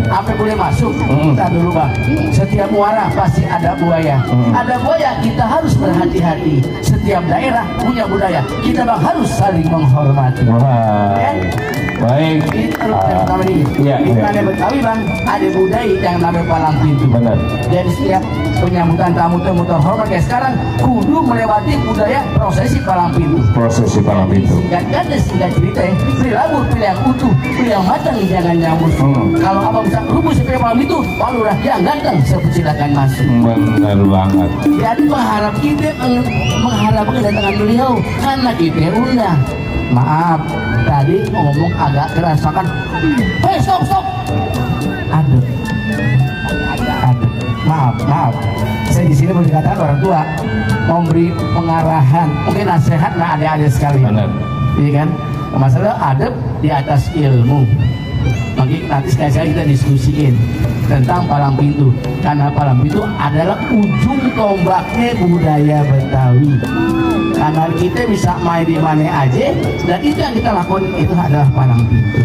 Apa boleh masuk? Kita dulu bang. Setiap muara pasti ada buaya. Ada buaya, kita harus berhati-hati. Setiap daerah punya budaya, kita bang harus saling menghormati. Ya? Baik. Itu yang pertama ini. Kita ada Betawi bang, ada budaya yang namanya palang pintu. Benar. Jadi setiap penyambutan tamu-tamu terhormat kayak sekarang kudu melewati budaya prosesi palang pintu. Prosesi palang pintu. Singkat cerita ya, pilih labu, pilih yang utuh, pilih yang matang, jangan nyambut. Kalau abang bisa rubus seperti palang pintu, baru udah yang ganteng, silakan masuk. Benar banget. Jadi mengharap kedatangan beliau karena kita undang. Maaf, tadi ngomong agak keras, makan. Hei, stop. Aduh. Maaf. Saya di sini boleh dikatakan orang tua memberi pengarahan, mungkin nasihat nah adik-adik sekalian. Benar. Iya kan? Masalah adab di atas ilmu. Nanti sekali-sekali kita diskusiin tentang palang pintu, karena palang pintu adalah ujung tombaknya budaya Betawi. Karena kita bisa main di mana aja, dan itu yang kita lakukan itu adalah palang pintu.